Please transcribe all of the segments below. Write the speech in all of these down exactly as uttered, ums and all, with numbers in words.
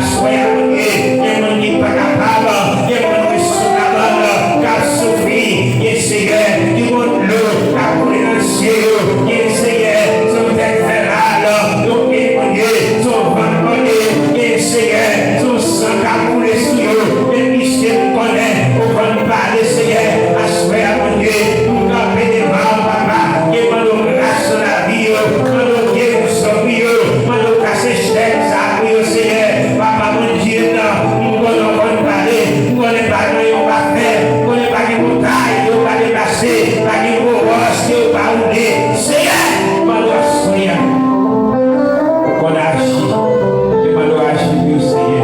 Aswè a, Bondye, gen moun ki pa kapab, gen moun ki sou kabann, k ap soufri, gen Seyè, ki gon dlo k ap koule nan zye yo, gen Seyè, se yon tèt fè mal, yo gen Bondye, se yon vant mòde, gen Seyè, se yon san k ap koule sou yo, men misye m konnen, ou konn pale, Seyè, aswè a, Bondye, m kanpe devan w, papa, e mande w gras nan lavi yo, mande w gerizon pou yo, mande w kase chèn sa pou yo, Seyè. Papa Bondye m nan, m konnen w konn pale, m konnen pa gen anyen w pa fè, m konnen pa gen montay ke w pa deplase, pa gen gwo wòch ke w pa woule. Seyè, mande w aswè a. Ou konn aji, e mande w aji pou yo, Seyè.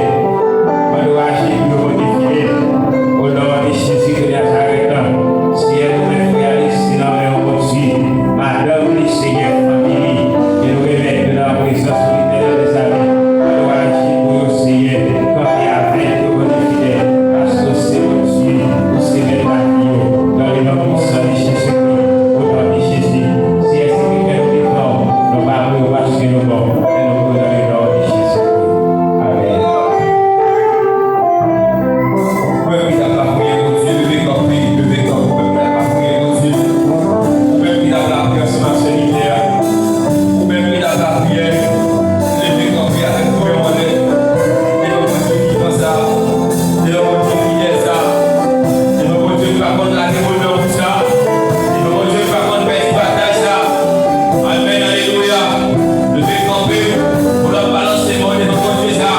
Mande w aji pou yo, Bondye fidèl. O non de Jezi de Nazarèt, Seyè, nou met frè Alexis nan men w, Bondye. Madanm li, Seyè, fanmi li, ke nou remèt yo nan prezans ou, Letènèl dèzame. Mande w aji pou yo, Seyè. Kanpe avèk yo, Bondye fidèl, paske w se Bondye, ou se mèt lavi yo. Nan le non pwisan de Jezikri, o non de Jezi. Seyè, si ke nou devan w, nou pa vle w paske nou bon, men nou vle w nan le non de Jezikri. Amèn. Ou menm ki t ap lapriyè, Bondye, leve kanpe, leve kanpe, ou menm ki t ap lapriyè, Bondye. Ou menm ki t ap lapriyè ansanm ak sèvitè a. Ou menm ki t ap lapriyè, leve kanpe avèk nou menm anlè. Devan Bondye vivan sa, devan Bondye fidèl sa, devan Bondye ki pa konn lage moun nan wout sa, devan Bondye ki pa konn pèdi batay sa. Amèn, alelouya. Leve kanpe pou n ap balanse men w devan Bondye sa.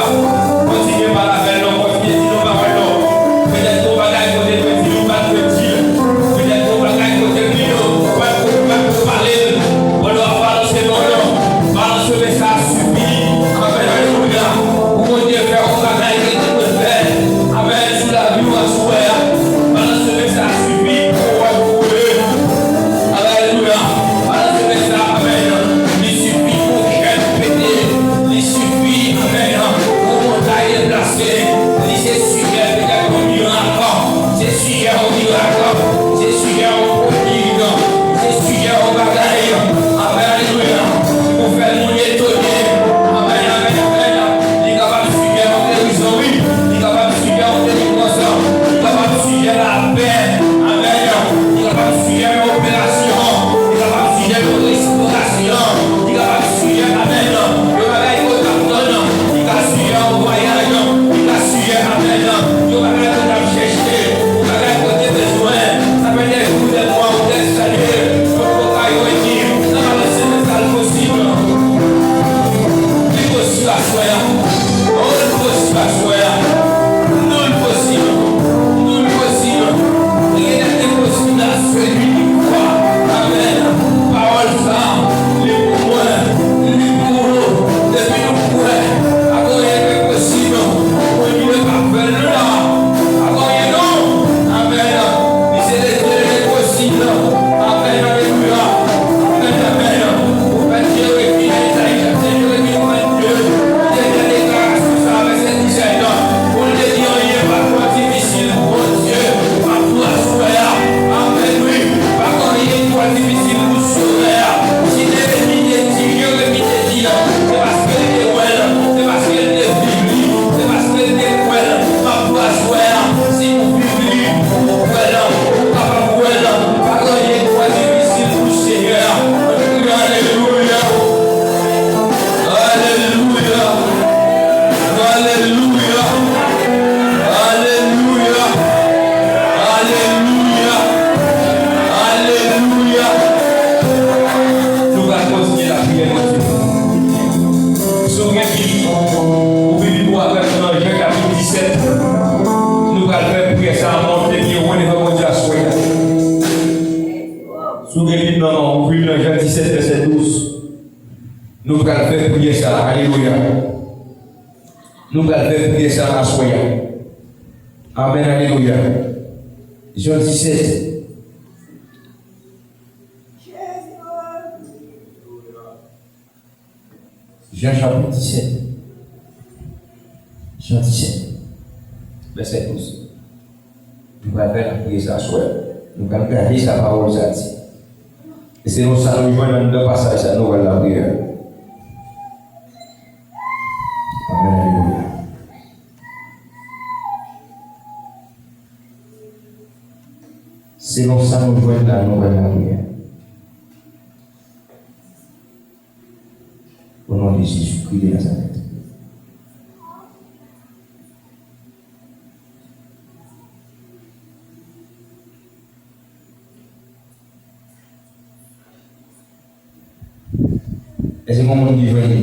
Kontinye pale avè l non, kontinye di non pawòl non. Petèt gon bagay kote l dwe di l, li pa t dwe di l. Petèt gon bagay kote l bliye w, ou pa t, ou pa t dwe pale l. Pandan w ap balanse men w non, balanse men sa a sifi. Amèn, alelouya. Pou Bondye fè yon bagay ke li te dwe fè. Amèn, sou lavi w aswè a. Balanse men sa a sifi pou w wè pou w wè. Alelouya. Alelouya. Amèn. Li sifi pou kè nou pete. Li sifi, amèn, pou montay deplase. Li se sijè petèt yon mirak. Se sijè yon mirak. Se sijè yon pwodij. Se sijè yon bagay. Amèn. Alelouya. Pou fè moun etone. Amèn, amèn, amèn. Li kapab sijè yon gerizon, wi. Li kapab sijè yon delivrans. Li kapab sijè lapè. Amèn. Li kapab sijè yon operasyon. Li kapab sijè yon restorasyon. Li kapab sijè, amèn, yon bagay ke w t ap tann. Li ka sijè yon vwayaj. Li ka sijè, amèn, yon bagay ke w t ap chèche. Yon bagay ke w te bezwen. Sa fè dè jou, dè mwa, ou dè zane. Ou poko ka jwenn li. Nan balanse men sa l posib. Li posib aswè a. O, li posib aswè a. Non, li posib. Non, li posib. Rien n'est impossible à celui qui croit. Amèn. Pawòl sa, li pou mwen, li pou ou. Depi nou kwè, pa gen anyen ki enposib. Bondye ka fè l la. Pa gen anyen non. Amèn. Li se Letènèl enposib. Amèn, alelouya. Amèn, amèn. Ou fè Jeremi nan Ezayi chapit Jeremi trannde, dènyè deklarasyon sa a, vèsè disèt, pou l te di anyen pa twò difisil pou Bondye. M ap di w aswè a, amèn, wi, pa gen anyen ki twò difisil pou Sovè a. Si Jeremi te di, Jeremi te di, se paske l te wè l, se paske l te viv li, se paske l te kwè l. M ap di w aswè a, si ou viv li, ou kwè l, ou kapab wè l, pa gen anyen ki twò difisil pou Senyè a. Ann kriye alelouya! Alelouya! Alelouya! Alelouya! Alelouya! Alelouya! Nou pral kontinye lapriyè, Bondye. Si w gen Bib, ou Bib ou avèk nou nan Jan chapit disèt. Nou pral fè priyè sa a monte byen wo devan Bondye aswè a. Si w gen Bib nan men w, ouvri l nan Jan disèt, vèsè douz. Nou pral fè priyè sa a. Alelouya. Nou pral fè priyè sa a aswè a. Amèn, alelouya. Jan disèt. Jan chapit disèt. Jan disèt. Vèsè douz. Nou pral fè lapriyè sa aswè. Nou pral gade sa pawòl sa di. E selon sa nou jwenn anndan pasaj sa, nou pral lapriyè. Amèn, alelouya. Selon sa nou jwenn la, nou wè lapriyè. O non de Jezikri de Nazarèt. Èske gen moun ki jwenn li?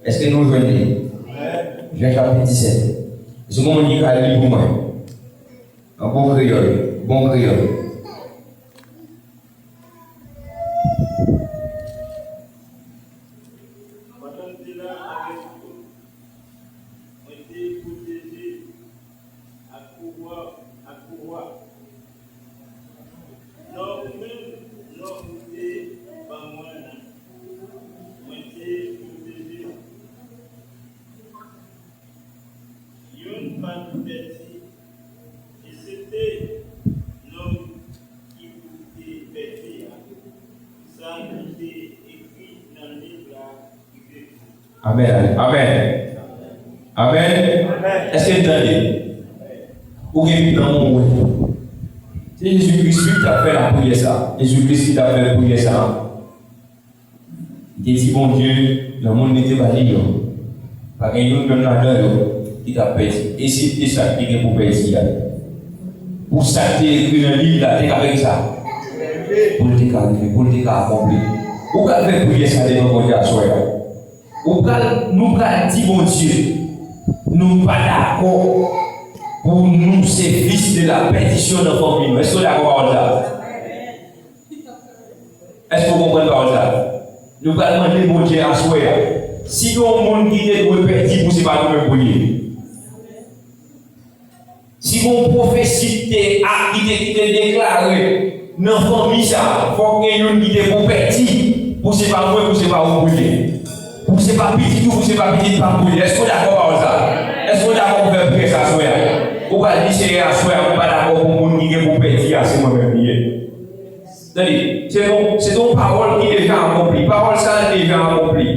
Èske nou jwenn li? Jan chapit disèt. Èske gen moun ki ka li pou mwen? An bon kreyòl, bon kreyòl. Pandan m te la avèk yo, mwen te pwoteje ak pouvwa, ak pouvwa. Non ou menm, non ou te ban mwen, mwen te pwoteje. Youn pa t pèdi, eksepte nonm ki pou te pèdi a. Sa ki te ekri nan liv la rive. Amèn. Amèn. Amèn. Èske n tande? Ou gen Bib nan men w? Se Jezi Kris wi ki t ap fè lapriyè sa. Jezi Kris ki t ap fè priyè sa. Li te di Bondye, nan moun li te ba li yo, pa gen youn menm ladan yo ki t ap pèdi. E se te sa ki te gen pou pèdi a. Pou sa ki te ekri nan liv la, te ka fè sa. Pou l te ka rive, pou l te ka akonpli. Ou pral fè priyè sa devan Bondye aswè a. Ou pral, nou pral di Bondye, nou pa dakò pou nou se vis de la pèdisyon nan fanmi nou. Èske w dakò pawòl sa? Èske w konprann pawòl sa? Nou pral mande Bondye aswè a, si gen yon moun ki te dwe pèdi pou se pa nou menm pou l ye. Si gen yon pwofesi ki te, a, ki te, ki te deklare nan fanmi sa, fòk gen youn ki te pou pèdi, pou se pa mwen, pou se pa ou pou l ye. Pou se pa pitit ou, pou se pa pitit pa m pou l ye. Èske w dakò pawòl sa? Èske w dakò pou fè priyè sa aswè a? Ou pral di Seyè aswè a, mwen pa dakò pou moun ki gen pou pèdi a, se mwen menm li ye. Tande, se yon, se yon pawòl ki deja akonpli. Pawòl sa a deja akonpli.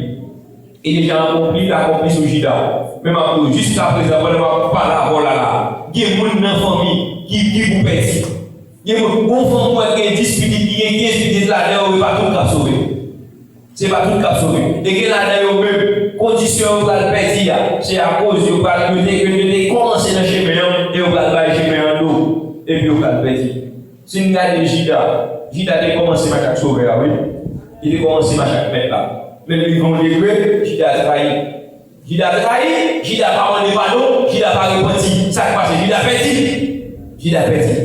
E deja akonpli, l akonpli sou Jida. Men m ap di w, jiskaprezan, pandan m ap pale avè w la, la, gen moun nan fanmi ki, ki pou pèdi. Gen moun, gon fanmi w wè gen dis pitit, ki gen kenz pitit ladan yo, e pa tout k ap sove. Se pa tout k ap sove. E gen ladan yo menm, kondisyon yo pral pèdi a, se akoz yo pral, yo te, yo te kòmanse nan chemen an, e yo pral bay chemen an do, epi yo pral pèdi. Si n gade Jida, Jida te kòmanse mache ak Sovè a, wi. Li te kòmanse mache ak Mèt la. Men rive yon degre, Jida trayi. Jida trayi, Jida pa mande padon, Jida pa repanti. Sa k pase? Jida pèdi. Jida pèdi.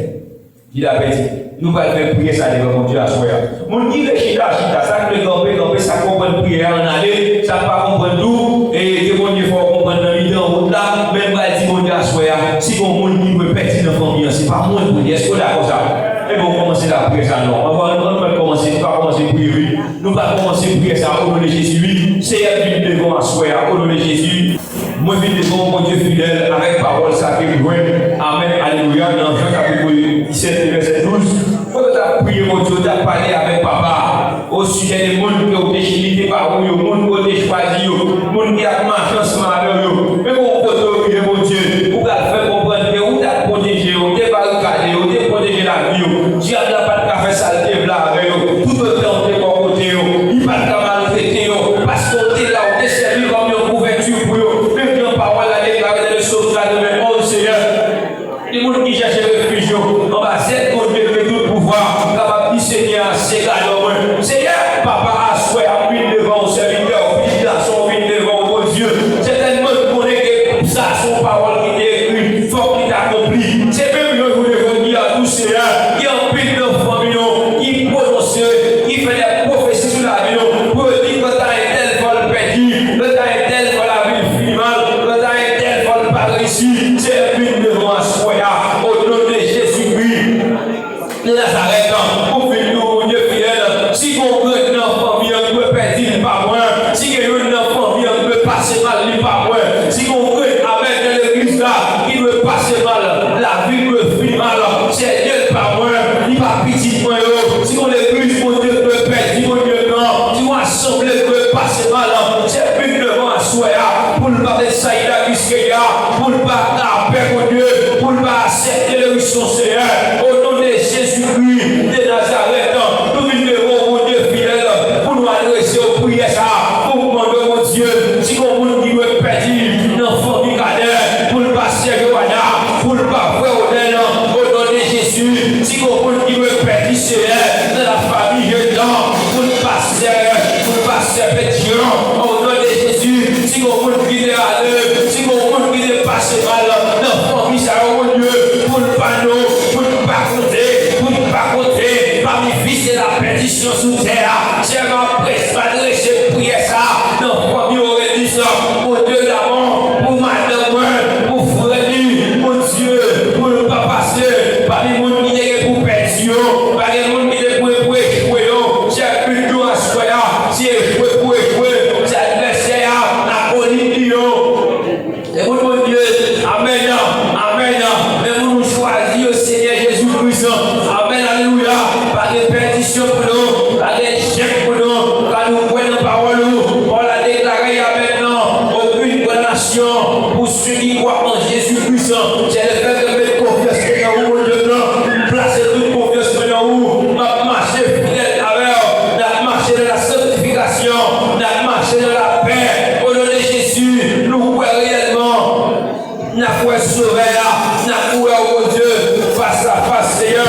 Jida pèdi. Nou pral fè priyè sa devan Bondye aswè a. Moun ki vle chita, chita. Sa k vle kanpe, kanpe. Sa k konprann priyè a, ann ale. Sa k pa konprann tou, e ke Bondye fè w konprann nan mitan wout la. Men m pral di Bondye aswè a, si gon moun ki dwe pèdi nan fanmi an, se pa mwen pou l ye. Èske w dakò sa? Ebyen, w kòmanse lapriyè sa, non. Anvan, anvan nou mèt kòmanse, nou pa kòmanse priye, wi. Nou pa kòmanse priyè sa, o non de Jezi, wi. Seyè, m vin devan w aswè a, o non de Jezi. Mwen vin devan w, Bondye fidèl, avèk pawòl sa ke m jwenn. Amèn, alelouya. Nan Jan chapit disèt, vèsè douz, kote w t ap priye, Bondye, w t ap pale avèk Papa a. Osijè de moun ke w te chite pa ou yo, moun ke w te chwazi yo, moun ki ap mache ansanm avè w yo. Men gon kote yo rive, Bondye, ou pral fè konprann ke ou t ap pwoteje yo, ou te barikade yo, ou te pwoteje lavi yo. Dyab la pa t ka fè sa l te vle avè yo. Toutotan ou te bò kote yo, li pa t ka maltrete yo, paske ou te la, ou te sèvi kòm yon kouvèti pou yo. Men jan pawòl la deklare nan Sòm katrevenn onz, Seyè. Gen moun ki chèche refij yo anba zèl Bondye ki gen tout pouvwa, kapab di Senyè a, se gadò mwen. Seyè, papa, aswè a m vin devan w, sèvitè w, pitit gason w vin devan w, Bondye. Sètènman, m konnen ke sa se yon pawòl ki te ekri, fòk li t akonpli. Se menm jan jounen jodi a tou, Seyè, gen anpil nan fanmi nou ki pwononse, ki fè de pwofesi sou lavi nou, pou yo di, kanta entèl, fò l pèdi, kanta entèl, fò lavi l fini mal, kanta entèl, fò l pa reyisi. Seyè, vin devan aswè a, o non de Jezikri de Nazarèt, pou vin nou, Bondye fidèl. Si gon grenn nan fanmi an ki dwe pèdi, li pa mwen. Si gen youn nan fanmi an ki dwe pase mal, li pa mwen. Si gon grenn, amèn, nan legliz la ki dwe pase mal, lavi dwe fini mal, Seyè, li pa mwen, li pa pitit mwen yo. Si gon legliz, Bondye, ki dwe pèdi, Bondye, non. Si gon asanble ki dwe pase mal, Seyè, vin devan aswè a, pou l pa Betsayda, Kiskeya, pou l pa lapè, Bondye, pou l pa aksepte levisyon, Seyè. O non de Jezi. mal nan fanmi sa yo, Bondye, pou n pa nou, pou n pa konte, pou n pa konte pami vis e lapèdisyon sou tè a. Seyè, m ap adrese priyè sa a nan fanmi Orelis, Bondye damò, pou madanm mwen, pou frè li, Bondye, pou l pa pase pami moun ki te gen pou pèdi yo, pa gen moun ki te pou, pou echwe yo. Seyè, but nou aswè a, se echwe pou echwe, se advèsè a, akolit li yo. Se moun Bondye. Amèn. Amèn. Men moun ou chwazi yo, Senyè Jezi Kris. Amèn. Alelouya. Pa gen pèdisyon pou nou. Pa gen echèk pou nou. Ka nou kwè nan pawòl ou. Pawòl la deklare, amèn, non. Aucune condamnation pour ceux qui croient en Jésus Christ. Se lefètke m met konfyans mwen nan ou, Bondye blan. M plase tout konfyans mwen nan ou. M ap mache fidèl avè w. N ap mache nan la sanktifikasyon. N ap mache nan lapè. O non de Jezi, nou kwè reyèlman. N ap wè Sovè a, n ap wè w, Bondye, fas a fas, Seyè.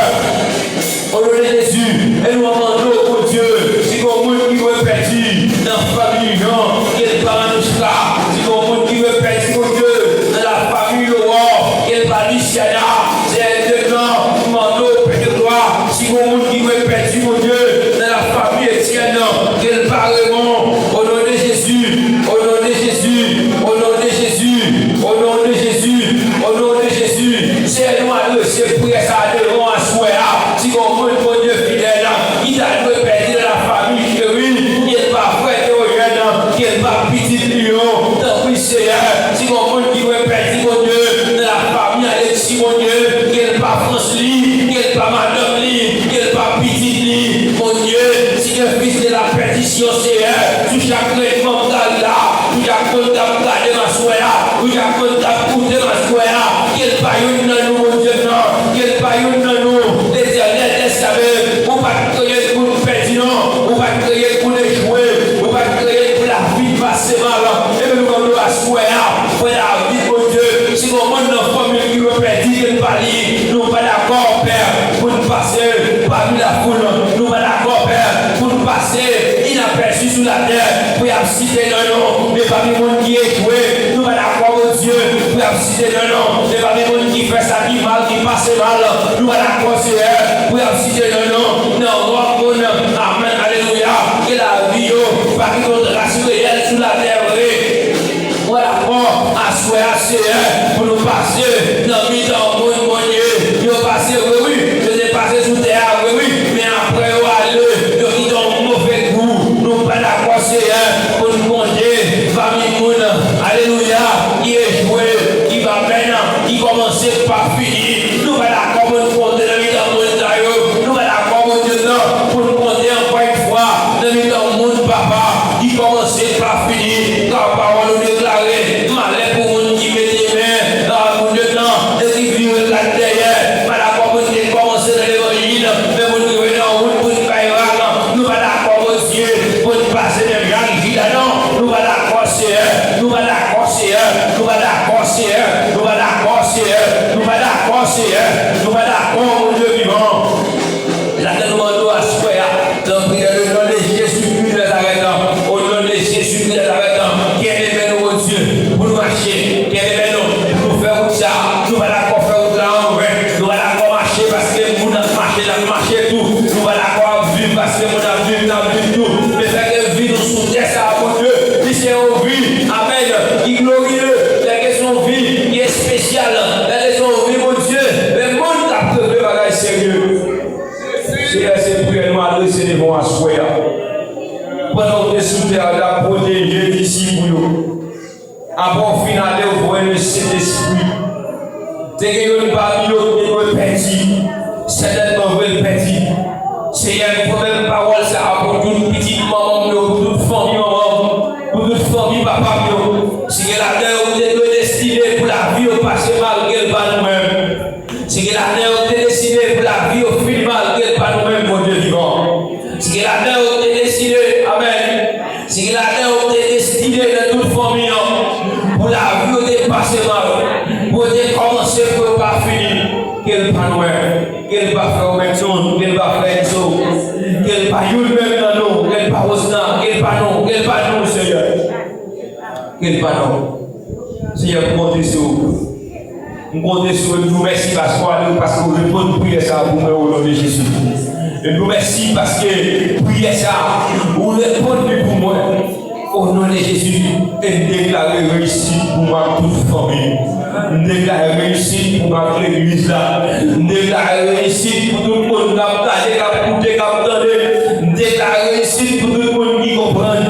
O non de Jezi, e nou mande w, Bondye, si gon moun ki dwe pèdi nan fanmi Jan, ke l pa Manouchka, si gon moun ki dwe pèdi, Bondye, nan lafanmi Lowò, ke l pa Lisyana, Seyè Dye blan, nou mande w, Pè de glwa, si gon moun ki dwe pèdi, Bondye, nan lafanmi Etyèn, ke l pa Remon, o non de Jezi, o non de Jezi, o non de Jezi, o non de Jezi, o non de Jezi, Seyè, nou adrese priyè sa a devan w aswè a. Si gon moun, Bondye fidèl, ki ta dwe pèdi nan lafanmi Cheri, ke l pa frè Teyojèn, ke l pa pitit li yo, tanpri, Seyè, si gon moun ki dwe pèdi, Bondye, nan lafanmi Aleksi, Bondye, ke l pa frans li, ke l pa madanm li, ke l pa pitit li, Bondye, si gen vis de la pèdisyon, Seyè, sou chak grenn manm gari la, sou chak moun k ap gade m aswè a, sou chak moun k ap koute m aswè a, ke l pa youn nan nou, Bondye m nan, ke l pa youn nan nou, Letènèl dèzame, ou pa t kreye n pou n pèdi non, ou pa t kreye n pou n echwe, ou pa t kreye n pou lavi n pase mal, ebyen nou mande w aswè a, Frè David, Bondye, si gon moun nan fanmi l ki dwe pèdi, ke l pa li, nou pa dakò, Pè, pou n pase pami lafoul. Nou pa dakò, Pè, pou n pase inapèsi sou latè, pou y ap site non nou. Men pami moun ki echwe, nou pa dakò, Bondye, pou y ap site non nou. Men pami moun ki fè sa ki mal, ki pase mal, nou pa dakò, Seyè, pou y ap site non nou. Nan wòb moun, amèn, alelouya, ke lavi yo pa kite yon tras reyèl sou latè vre. Mwen dakò, aswè a, Seyè, pou nou pase nan mitan moun, Bondye. Yo pase vre, wi. Yo te pase sou tè a vre, wi. Men apre yo ale, yo kite yon move gou. Nou pa dakò, Seyè, pou n konte pami moun, alelouya, ki echwe, ki pa menm, ki kòmanse, k pa fini. Nou pa dakò pou n konte nan mitan moun sa yo. Nou pa dakò, Bondye, non, pou n konte ankò yon fwa nan mitan moun, papa, ki kòmanse, k pa fini. Ka pawòl ou deklare, malè pou moun ki mete men nan moun de tan e ki vire gad dèyè. Pa dakò pou n te kòmanse nan levanjil, men pou n rive nan wout pou n bay rak. Nou pa dakò, Bondye, pou n pase menm jan ak Jida, non. Nou pa dakò, Seyè. Nou pa dakò, Seyè. Nou pa dakò, Seyè. Nou pa dakò, Seyè. Nou pa dakò, Seyè. Nou pa dakò, Bondye vivan. Sa ke nou mande w aswè a, nan priyè, o non de Jezi Kris de Nazarèt, o non de Jezi Kris de Nazarèt, kenbe men nou, Bondye, pou nou mache, kenbe men nou, pou nou fè wout sa, nou pa dakò fè wout la anven, nou pa dakò mache paske moun ap mache, n ap mache tou, nou pa dakò ap viv paske moun ap viv, n ap viv tou, men fè ke vi nou sou tè sa a, Bondye, li se yon vi, amèn, ki glorye, fè ke se yon vi ki espesyal, fè ke se yon vi, Bondye, men moun k ap regle bagay serye. Seyè, se priyè nou adrese devan w aswè a. Pandan w te sou tè a, w t ap pwoteje disip ou yo. Apre w fin ale, w voye Sentespri. Te gen youn pami yo ki te dwe pèdi. Sètènman, vre l pèdi. Seyè, m pwomèt pawòl sa a pou tout pitit manman m yo, pou tout fanmi manman m, pou tout fanmi papa m yo. Si gen ladan yo ki te dwe destine pou lavi yo pase mal, ke l pa nou menm. Si gen ladan yo ki te destine pou lavi yo fini mal, ke l pa nou menm, Bondye vivan. Si gen ladan yo ki te destine, amèn. Si gen ladan yo ki te destine nan tout fanmi an, pou lavi yo te pase mal, pou yo te kòmanse, pou yo pa fini, ke l pa nou menm, ke l pa frè w Benson, ke l pa frè Enzo, ke l pa youn menm nan nou, ke l pa Rosna, ke l pa nou, ke l pa nou, Seyè. Ke l pa nou. Seyè, m konte sou ou. M konte sou ou, m di w mèsi paske w ale, paske w reponn priyè sa a pou mwen, o non de Jezi. E m di w mèsi paske priyè sa a, ou reponn li pou mwen. O non de Jezi, e m deklare reyisit pou mwen ak tout fanmi m. M deklare reyisit pou mwen ak legliz la. M deklare reyisit pou tout moun k ap gade, k ap koute, k ap tande. M deklare reyisit pou tout moun ki konprann.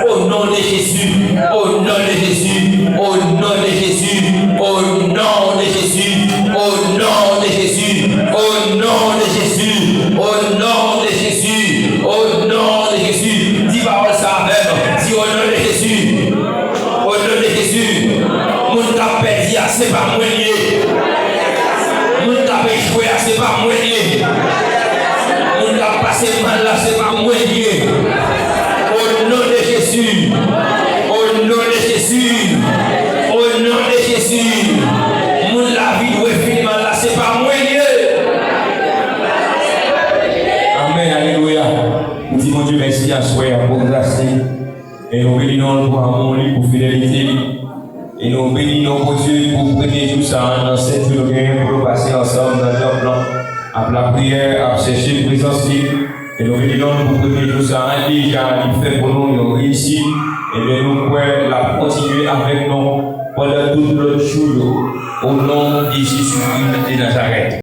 O non de Jezi, o non de Jezi, o non de Jezi, o non de Jezi, o non de Jezi, o non de Jezi, o non de Jezi, o non de Jezi. Di pawòl sa avè m. Di o non de Jezi. O non de Jezi. Moun k ap pèdi a, se pa mwen l ye. Moun k ap echwe a, se pa mwen l ye. Moun k ap pase mal la, se pa mwen l ye. O non de Jezi. O non de Jezi. O non de Jezi. Moun lavi dwe fini mal la, se pa mwen l ye. Amèn, alelouya. Nou di Bondye mèsi aswè a pou gras li. E nou beni non l pou amou li, pou fidelite li. E nou beni non Bondye pou premye jou sa a nan sèt jou nou genyen pou nou pase ansanm nan tanp lan, ap lapriyè, ap chèche prezans li. E nou beni non l pou premye jou sa a, deja li fè pou nou yon reyisit. Ebyen nou kwè l ap kontinye avèk nou pandan tout lòt jou yo. O non de Jezi Kris de Nazarèt.